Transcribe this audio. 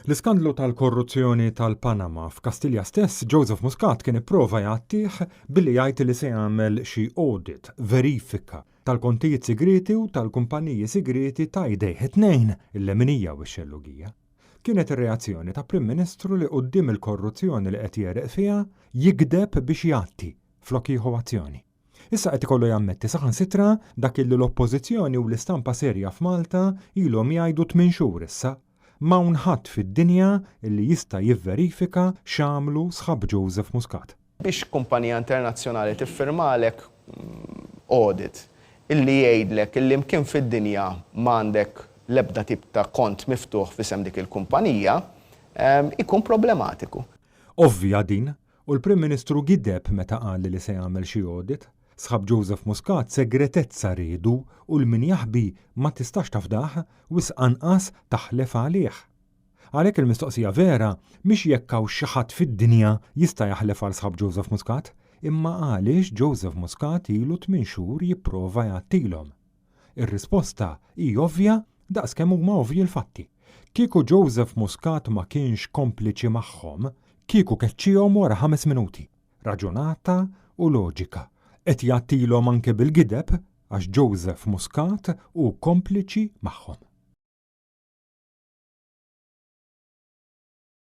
L-iskandlu tal-korruzzjoni tal-Panama f'Kastilja stess Joseph Muscat kien ipprova jgħattih billi jgħid li se jagħmel xi audit, verifika, tal-kontijiet sigrieti u tal-kumpaniji sigrieti ta' jdejh it-tnejn, il-leminija u x-xellugija. Kienet ir-reazzjoni ta' Prim Ministru li quddiem il-korruzzjoni li qed jegħreq fiha jigdeb biex jgħatti flok jieħu azzjoni. Issa qed ikollu jammetti saħansitra dak illi l-Oppożizzjoni u l-istampa serja f'Malta ilhom jgħidu tminn xhur issa. M'hawn ħadd fid-dinja illi jista' jivverifika x'għamlu sħab Joseph Muscat. Biex kumpanija internazzjonali tiffirmalek audit illi jgħidlek illi mkien fid-dinja m'għandek l-ebda tip ta' kont miftuħ f'isem dik il-kumpanija, ikun problematiku. Ovvja din, U l-Prim Ministru gideb meta qal li se jagħmel xi audit. Sħab Joseph Muscat segretezza riedu u 'l min jaħbi ma tistax tafdah, wisq anqas taħlef għalih. Għalhekk il-mistoqsija vera mhix jekk hawnx xi ħadd fid-dinja jista' jaħlef għal sħab Joseph Muscat, imma għaliex Joseph Muscat ilu tminn xhur jipprova jgħattilhom. Ir-risposta hi ovvja daqs kemm huma ovvji l-fatti. Kieku Joseph Muscat ma kienx kompliċi magħhom, kieku keċċihom wara ħames minuti. Raġunata u loġika. Qed jgħattilhom anke bil-gideb għax Joseph Muscat hu kompliċi magħhom.